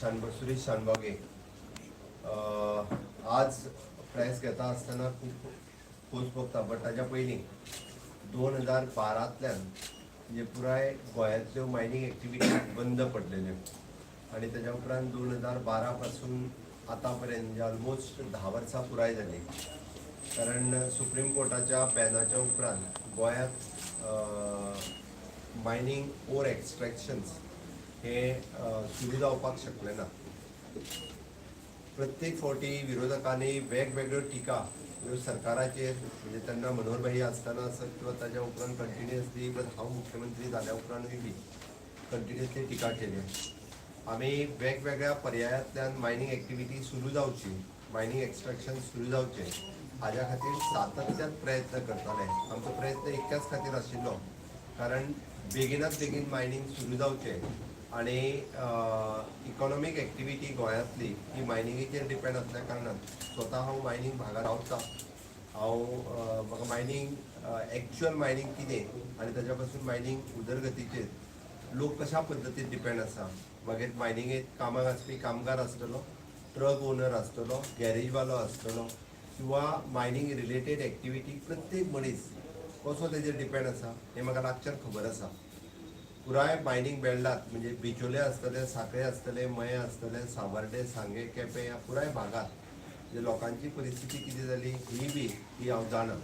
सुरेश शानबागे. आज प्रेस घेता आसतना खूब खोस भोगता, बट ताज्या पयलीं 2012तल्यान म्हणजे पुराय गोंयांतल्यो मायनींग एक्टिविटी बंद पडलेल्यो आनी ताज्या उपरांत 2012 पासून आतां पर्यंत म्हणजे ऑलमोस्ट 10 वर्सां पुराय जाली, कारण सुप्रीम कोर्टाच्या बॅनाच्या उपरांत गोंयांत मायनींग ओर एक्स्ट्रॅक्शन्स हे सुरू जावपाक शकलें ना. प्रत्येक फावटी विरोधकांनी वेगवेगळ्यो टिका ह्यो सरकाराचेर, म्हणजे तेन्ना मनोहर भाई आसतना आसत किंवा ताज्या उपरांत कंटिन्युअसली, बट हांव मुख्यमंत्री जाल्या उपरांतूय बी कंटिन्युअसली टिका केली. आमी वेगवेगळ्या पर्यायांतल्यान मायनींग एक्टिविटी सुरू जावची, मायनींग एक्स्ट्रॅक्शन सुरू जावचें हाज्या खातीर सातत्यान प्रयत्न करताले. आमचो प्रयत्न एकट्याच खातीर आशिल्लो, कारण बेगिनात बेगीन मायनींग सुरू जावचें आनी इकॉनॉमीक एक्टिविटी गोंयांतली ही मायनिंगेचेर डिपेंड आसल्या कारणान, स्वता हांव मायनींग भागार रावता. हांव म्हाका मायनींग, एक्च्युअल मायनींग कितें आनी ताच्या पासून मायनींग उदरगतीचेर लोक कशा पद्दतीन डिपेंड आसा, मागीर मायनिंगेत कामाक आसपी कामगार आसतलो, ट्रक ओनर आसतलो, गॅरेजवालो आसतलो किंवा मायनींग रिलेटेड एक्टिविटी प्रत्येक मनीस कसो तेजेर डिपेंड आसा हें म्हाका लागच्यान खबर आसा. पुराय मायनींग बेल्टात, म्हणजे बिचोले आसतले, साखळे आसतले, मये आसतले, सावर्डे, सांगे, केपें ह्या पुराय भागात म्हणजे लोकांची परिस्थिती कितें जाली ही बी ही हांव जाणा.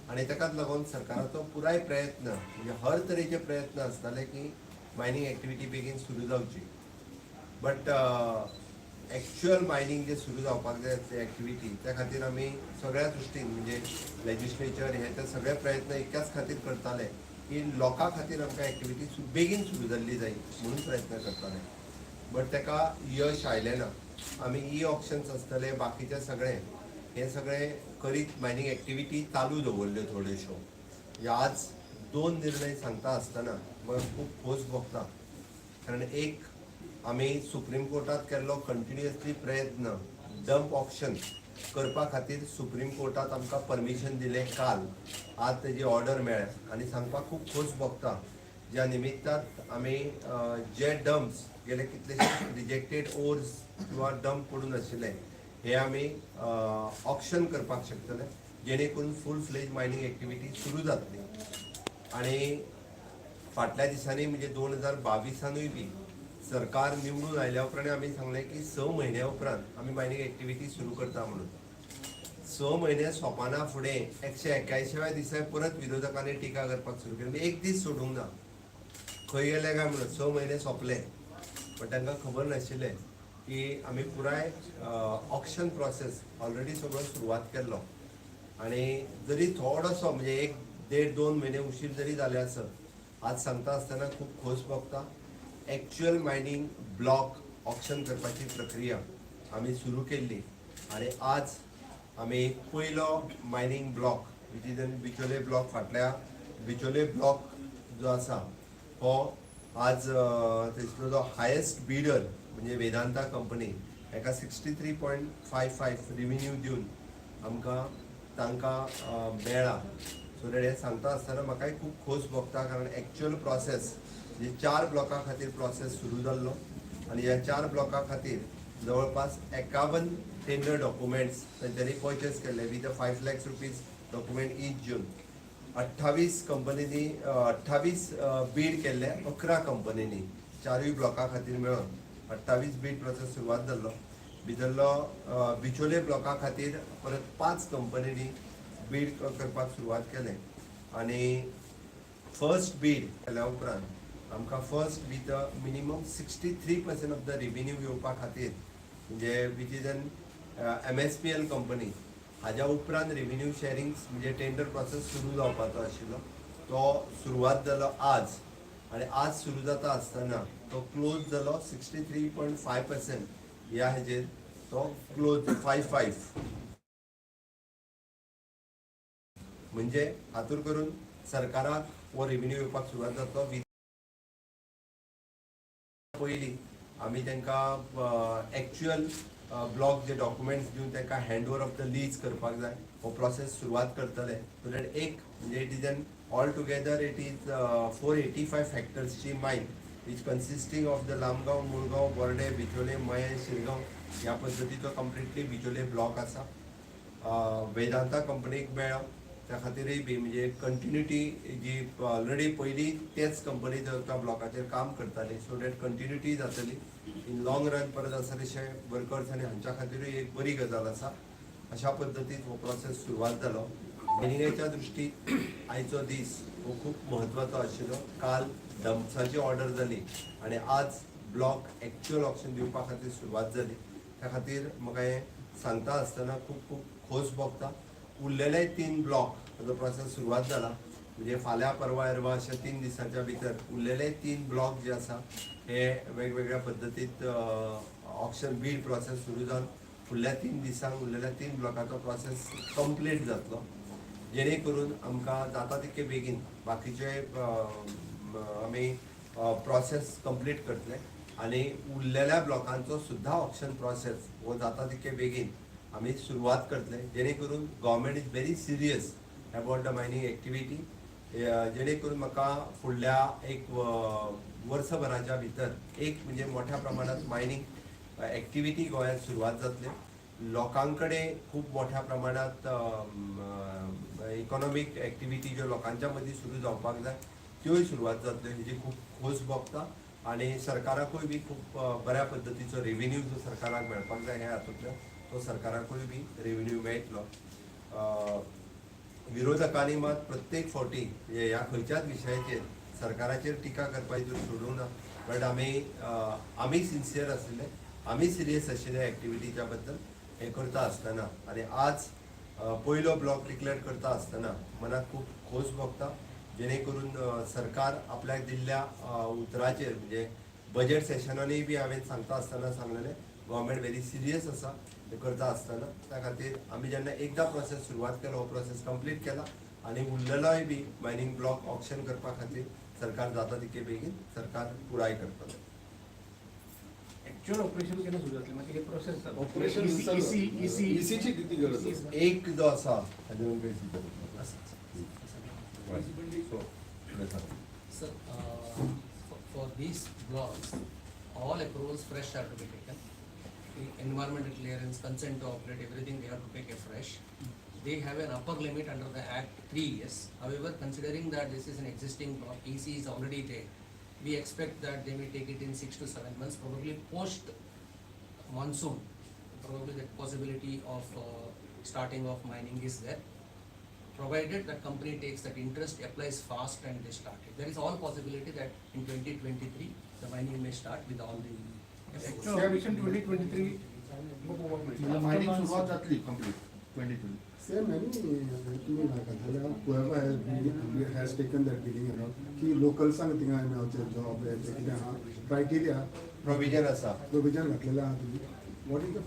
आनी ताकाच लागून सरकाराचो पुराय प्रयत्न, म्हणजे हर तरेचे प्रयत्न आसताले की मायनींग एक्टिविटी बेगीन सुरू जावची. बट एक्च्युअल मायनींग जे सुरू जावपाक जाय ते एक्टिविटी, त्या खातीर आमी सगळ्या दृश्टीन, म्हणजे लेजिस्लेचर हे ते सगळे प्रयत्न एकाच खातीर करताले की लोकां खातीर आमकां एक्टिविटी बेगीन सुरू जाल्ली जाय म्हणून प्रयत्न करताले, बट ताका यश आयलें ना. आमी ई ऑक्शन्स आसतले, बाकीचे सगळे हे सगळे करीत मायनींग एक्टिविटी चालू दवरल्यो थोड्योश्यो. म्हणजे आज दोन निर्णय सांगता आसतना म्हाका खूब खोस भोगता, कारण एक आमी सुप्रीम कोर्टात केल्लो कंटिन्युअसली प्रयत्न डंप ऑक्शन करपा खातीर, सुप्रीम कोर्टात आमकां परमिशन दिलें काल. आज तेजी ऑर्डर मेळ्ळ्या आनी सांगपाक खूब खोस भोगता, ज्या निमित्तान आमी जे डम्प्स गेले कितलेशे रिजेक्टेड ओर्स किंवा डंप पडून आशिल्ले, हे आमी ऑक्शन करपाक शकतले, जेणे करून फूल फ्लेज मायनींग एक्टिविटी सुरू जातली. आनी फाटल्या दिसांनी, म्हणजे 2022सानूय बी सरकार निवडून आयल्या उपरांत आमी सांगलें की 6 म्हयन्या उपरांत आमी मायनींग एक्टिविटी सुरू करता म्हणून. 6 म्हयने सोंपना फुडें 181व्या दिसा परत विरोधकांनी टिका करपाक सुरू केली. म्हणजे एक दीस सोडूंक ना, खंय गेले काय म्हणून. 6 म्हयने सोंपले, पण तांकां खबर नाशिल्लें की आमी पुराय ऑक्शन प्रोसेस ऑलरेडी सगळो सुरवात केल्लो. आनी जरी थोडोसो, म्हणजे एक देड दोन म्हयने उशीर जरी जाले आसत, आज सांगता आसतना खूब खोस भोगता, एक्च्युअल मायनींग ब्लॉक ऑक्शन करपाची प्रक्रिया आमी सुरू केल्ली आनी आज आमी पयलो mining block, which is in Bicholim block, फाटल्या बिचोले ब्लॉक जो आसा हो आज थंयसलो जो हायेस्ट बिडर म्हणजे वेदांता कंपनी हेका 63.55 रिव्हेन्यू दिवन आमकां तांकां मेळ्ळा. सो that हें सांगता आसतना म्हाकाय खूब खोस भोगता, कारण एक्च्युअल प्रोसेस म्हणजे चार ब्लॉका खातीर प्रोसेस सुरू जाल्लो आनी ह्या चार ब्लॉका खातीर जवळपास 51 टेंडर डॉक्युमेंट्स तांच्यांनी पर्चेस केल्ले with ₹5 lakhs document each घेवन. 28 कंपनींनी 28 बीड केल्ले, 11 कंपनींनी चारूय ब्लॉका खातीर मेळून 28 बीड प्रोसेस सुरवात जाल्लो. भितरलो बिचोले ब्लॉका खातीर परत पांच कंपनींनी बीड करपाक सुरवात केलें आनी फर्स्ट बीड केल्या उपरांत आमकां first with minimum 63% of the revenue येवपा खातीर, म्हणजे which is an MSPL company, हाज्या उपरांत रिव्हेन्यू शेरिंग म्हणजे टेंडर प्रोसेस सुरू जावपाचो आशिल्लो, तो सुरवात जालो आज. आनी आज सुरू जाता आसतना तो क्लोज जालो 63.5% ह्या हेजेर तो क्लोज फायव फायव, म्हणजे हातूर करून सरकाराक हो रेव्हेन्यू येवपाक सुरवात जातलो. पयलीं आमी तांकां एक्च्युअल ब्लॉक जे डॉक्युमेंट्स दिवन तांकां hand over of the lease करपाक जाय, हो प्रोसेस सुरवात करतले. सो that एक म्हणजे it is an all together it is 485 हेक्टर्सची mine. which consisting of the Lamgaon, Mulgaon, Borde, Bicholim, Mayem, Shirgaon ह्या पद्दतीचो कंप्लिटली बिचोले ब्लॉक आसा. वेदांता कंपनीक मेळ्ळो त्या खातीरय बी म्हणजे कंटिन्युटी जी ऑलरेडी पयलीं तेच कंपनी त्या ब्लॉकाचेर काम करताली, सो that continuity जातली इन लॉंग रन. परत आसा तशे वर्कर्स आनी हांच्या खातीरूय एक बरी गजाल आसा. अशा पद्दतीन हो प्रोसेस सुरवात जालो. मायनिंगाच्या दृश्टीन आयचो दीस हो खूब म्हत्वाचो आशिल्लो. काल डम्प्साची ऑर्डर जाली आनी आज ब्लॉक एक्च्युअल ऑक्शन दिवपा खातीर सुरवात जाली. त्या खातीर म्हाका हें सांगता आसतना खूब खूब खोस भोगता. उरलेले तीन ब्लॉक ताजो प्रोसेस सुरवात जाला, म्हणजे फाल्यां, परवा, एरवा अशा 3 दिसांच्या भितर उरलेले तीन ब्लॉक जे आसा हे वेगवेगळ्या पद्दतीत ऑक्शन बीड प्रोसेस सुरू जावन फुडल्या 3 दिसांक उरलेल्या तीन ब्लॉकाचो प्रोसेस कंप्लीट जातलो, जेणे करून आमकां जाता तितके बेगीन बाकीचे आमी प्रोसेस कंप्लीट करतले आनी उरलेल्या ब्लॉकांचो सुद्दां ऑक्शन प्रोसेस हो जाता तितके बेगीन आमी सुरवात करतले, जेणे करून government is very serious about the mining activity, जेणे करून म्हाका फुडल्या एक वर्सभराच्या भितर एक म्हणजे मोठ्या प्रमाणात मायनींग एक्टिविटी गोंयांत सुरवात जातली. लोकां कडेन खूब मोठ्या प्रमाणात इकॉनॉमीक एक्टिविटी ज्यो लोकांच्या मदीं सुरू जावपाक जाय त्योय सुरवात जातल्यो, हेजी खूब खोस भोगता. आनी सरकाराकूय बी खूब बऱ्या पद्दतीचो रेविन्यू जो सरकाराक मेळपाक जाय ह्या हातूंतल्यान, तो सरकाराकूय बी रेविन्यू मेळटलो. विरोधकांनी मात प्रत्येक फावटी म्हणजे ह्या खंयच्याच विशयाचेर सरकाराचेर टिका करपाची तर सोडूंक ना, बट आमी सिन्सियर आशिल्ले, आमी सिरियस आशिल्ले एक्टिविटीच्या बद्दल हें करता आसतना. आनी आज पयलो ब्लॉक डिक्लेअर करता आसतना मनाक खूब खोस भोगता, जेणे करून सरकार आपल्याक दिल्ल्या उतराचेर, म्हणजे बजेट सेशनानूय बी हांवें सांगता आसतना सांगलेलें, गव्हर्मेंट व्हेरी सिरियस आसा हें करता आसतना. त्या खातीर आमी जेन्ना एकदां प्रोसेस सुरवात केलो, हो प्रोसेस कंप्लीट केला आनी उरलेलोय बी मायनींग ब्लॉक ऑक्शन करपा खातीर सरकार जाता तितके बेगीन सरकार पुराय करतलें. ऍक्च्युअल ऑपरेशन केन्ना सुरू जातलें? मागीर प्रोसेस जाता. ऑपरेशन. EC EC. ईसीची किती गरज आसा? एक जो आसा हाजे so Sir, for these blocks, all approvals fresh are to be taken. The environmental clearance, consent to operate, everything they have to take a fresh. They have an upper limit under the Act, 3 years. However, considering that this is an existing block, EC is already there, we expect that they may take it in 6 to 7 months, probably post monsoon. Probably that possibility of starting of mining is there, provided that company takes that interest, applies fast and they start it. There is all possibility that in 2023, the mining may start with all the approvals. Mission 2023 म्हणजे mining सुरवात जातली complete 2020? Same न्ही, तुमी नाका जाल्यार whoever has taken that bidding and all, की लोकल्सांक थिंगा मेळचे जॉब हे ते कितें आहा क्रायटेरिया? प्रोविजन आसा. प्रोविजन घातलेलें आहा तुमी? What is the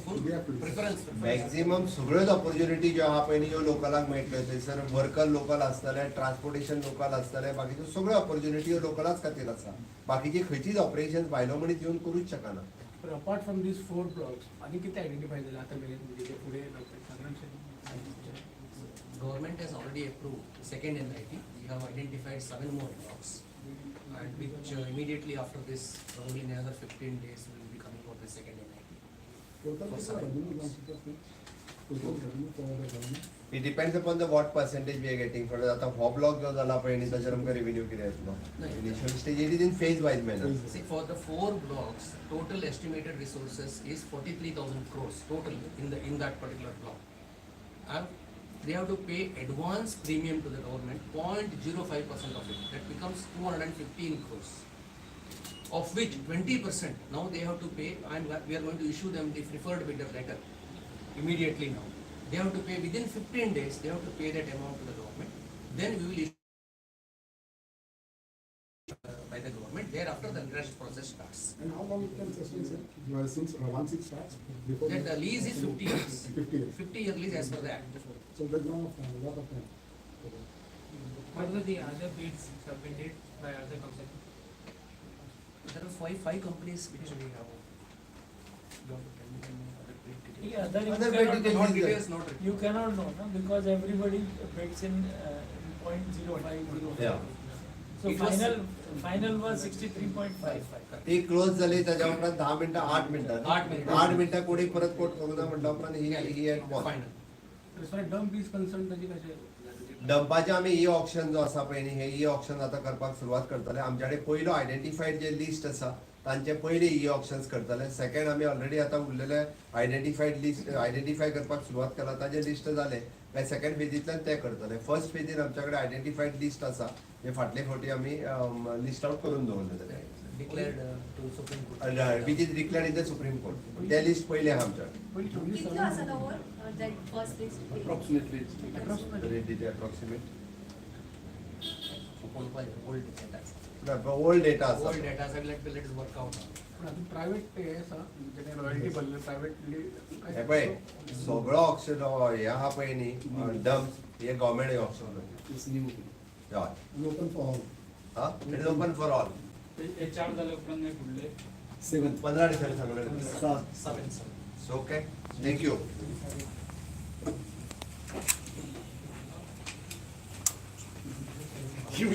Full percentage? Preference. Maximum सगळ्योच ऑपॉर्च्युनिटी ज्यो आहा पळय न्ही, ह्यो लोकलाक मेळटल्यो. थंयसर वर्कर लोकल आसतले, ट्रान्सपोर्टेशन लोकल आसतले, बाकीच्यो सगळ्यो ऑपॉर्च्युनिटी ह्यो लोकलाच खातीर आसा. बाकीची खंयचीच ऑपरेशन भायलो मनीस येवन करूच शकना. But apart from these four blocks, आनी कितें आयडेंटिफाय जालें आतां मेरेन, म्हणजे जे फुडें सादारण? Government has already approved second NIT. We have identified seven more blocks, and which immediately after this, probably in another 15 days, we will be coming out with second NIT. Total revenue total revenue for the government? It depends upon the what percentage we are getting for. आतां हो block जो जाला पळय न्ही, ताचेर आमकां revenue कितें येतलो? नाही. Initial stage, it is in phase wise manner. See, for the four blocks, total estimated resources is 43,000 crores total in that particular block. And they have to pay advance premium to the government, 0.05% of it, that becomes 215 crores. Of which 20% now they have to pay, and we are going to issue them the preferred bidder letter immediately now. They have to pay within 15 days, they have to pay that amount to the government. Then we will issue by the government, thereafter the rest process starts. And how long it can sustain, sir? Since once it starts, before? That the lease is 50 years. 50 years. 50-year lease as per the act. So there's no lot of time. What were the other bids submitted by other companies? There are five companies which we have. You want to tell me any other bid details? Yeah, other you Other bid cannot, details Not is there. details, not required. you cannot know, no, because everybody bids in 0.050. Yeah. So It was- final was 63.55. ती close जाली ताच्या उपरांत 10 मिनटां, 8 मिनटां, 8 मिनटां. 8 मिनटां कोणी परत कोट करूं ना म्हटल्या उपरांत ही ही at pause. Final. As far dump is concern ताजी कशें? डंपाचे आमी ई ऑक्शन जो आसा पळय न्ही, हे ई ऑक्शन आतां करपाक सुरवात करतले. आमच्या कडेन पयलो आयडेंटिफायड जे लिस्ट आसा तांचे पयले ई ऑक्शन्स करतले. सेकंड आमी ऑलरेडी आतां उरलेले आयडेंटिफायड लिस्ट आयडेंटिफाय करपाक सुरवात केला, ताजे लिस्ट जाले काय सेकंड फेजींतल्यान ते करतले. फर्स्ट फेजीन आमच्या कडेन आयडेंटिफायड लिस्ट आसा जे फाटले फावटी आमी लिस्ट आउट करून दवरले ताजे, Declared to Supreme Court. Which is declared in the Supreme Court, ते लिस्ट पयले आहा आमच्या कडेन. पयलीं ट्वेंटी कितलो सेवन आसा तो वर that first list? Approximately. Approximate Old data. Old data आसा. Old data, so let us work out. पूण आतां प्रायवेट हे आसा जेणे रॉयल्टी भरले प्रायवेटली. हे पळय सगळो ऑप्शन हे आहा पळय न्ही डम्प हे गव्हर्मेंट ऑप्शन. It's new. हय. Open for all. हा, it is open for all. हे चार जाले उपरांत मागीर फुडले 7. 15 दिसांनी सांगलें. 7. 7, 7. So okay, thank you. Sorry.